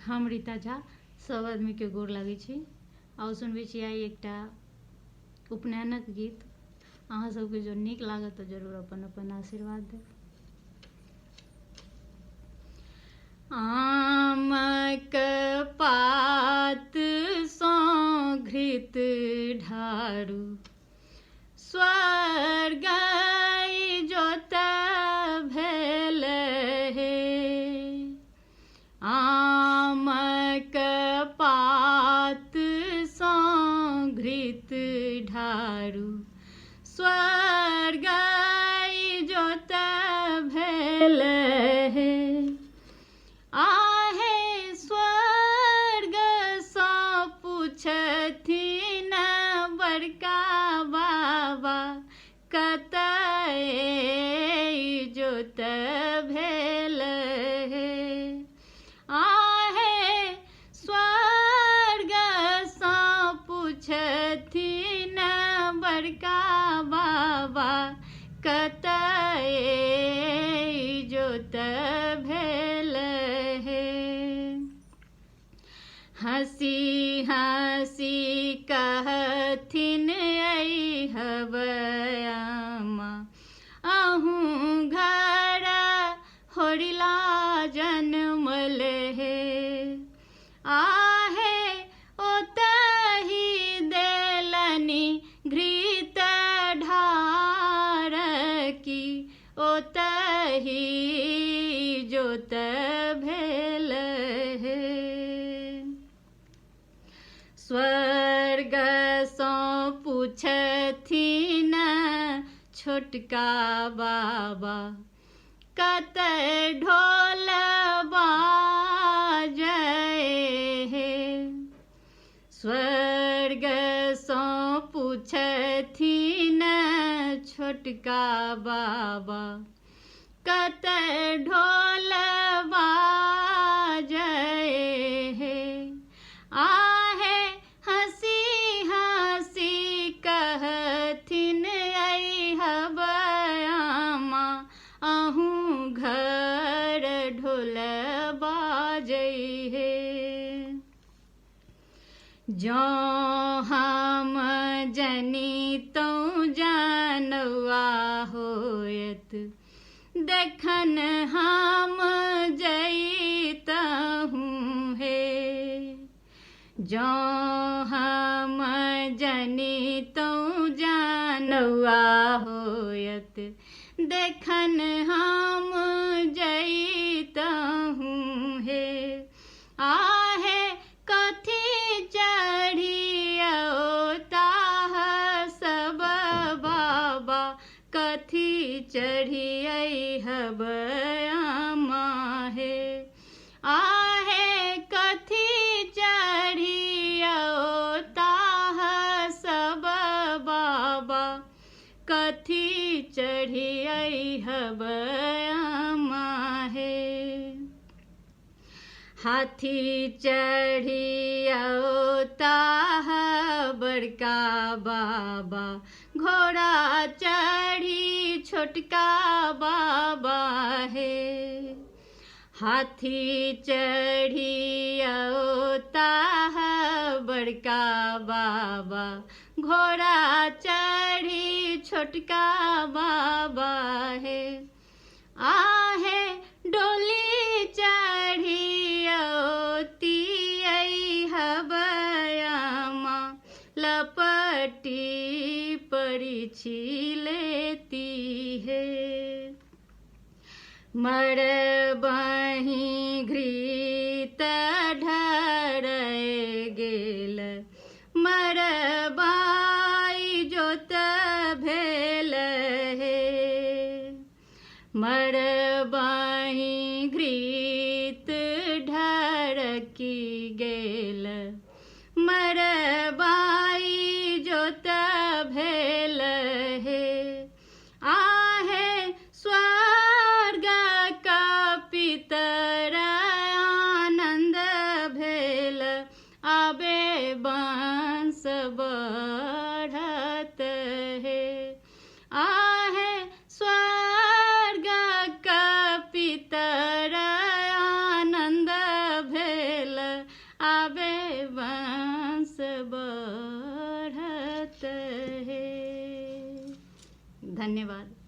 हम रीता झा सब आदमीके गोर लागै छी। आउ सुनबै छी आइ एकटा उपनयनक गीत। अहाँ सबके जो नीक लागत तऽ जरूर अपन अपन आशीर्वाद देब। आमक पात सँ घृत ढारू, स्वर्ग जोत भेल हे। आमक पात सँ घृत ढारू, स्वर्ग जोत भेल हे। आहे स्वर्ग सँ पूछथिन बड़का बाबा, कतय जोत भेल हे। आहे स्वर्ग सँ पूछथिन बड़का बाबा, कतय जोत भेल हे। हँसी हँसी कहथिन अइहबयामा, अहूँ घर होरिला जनमल हे। आहे ओतहि देलनि घृत ढार की, ओतहि जोत भेल हे। स्वर्ग सँ पूछथिन छोटका बाबा, कतय ढोल बाजै हे। स्वर्ग सँ पूछथिन छोटका बाबा, कतय ढोल बाजै हे। आहे हँसी हँसी कहथिन अइहबयामा, अहूँ घर ढोल बाजै हे। जँ हम जनितहुँ जनौआ होयत, देखन हम जइतहुँ हे। जँ हम जनितहुँ जनौआ होयत, देखन हम जइतहुँ हे। आहे कथी चढ़ियौताह सब बाबा, कथी चढ़ियैहबयामा हे। आहे कथी चढ़ियौताह सब बाबा, कथी चढ़ियैहबयामा हे। हाथी चढ़ियौताह बड़का बाबा, घोड़ा चढ़ी छोटका बाबा हे। हाथी चढ़ियौताह बड़का बाबा, घोड़ा चढ़ी छोटका बाबा हे। आहे डोली चढ़ियौती अइहबयामा, लपटी परिछि लेती हे। मरबही घृत ढर गेल, मरबाई जोत भेल हे। मरबही घृत ढरकी गेल, मरबाई जोत भेल हे। आहे स्वर्ग का पितर आनन्द भेल, आबे वंश बढ़त हे। आहे स्वर्ग का पितर आनन्द भेल, आबे वंश बढ़त हे। धन्यवाद।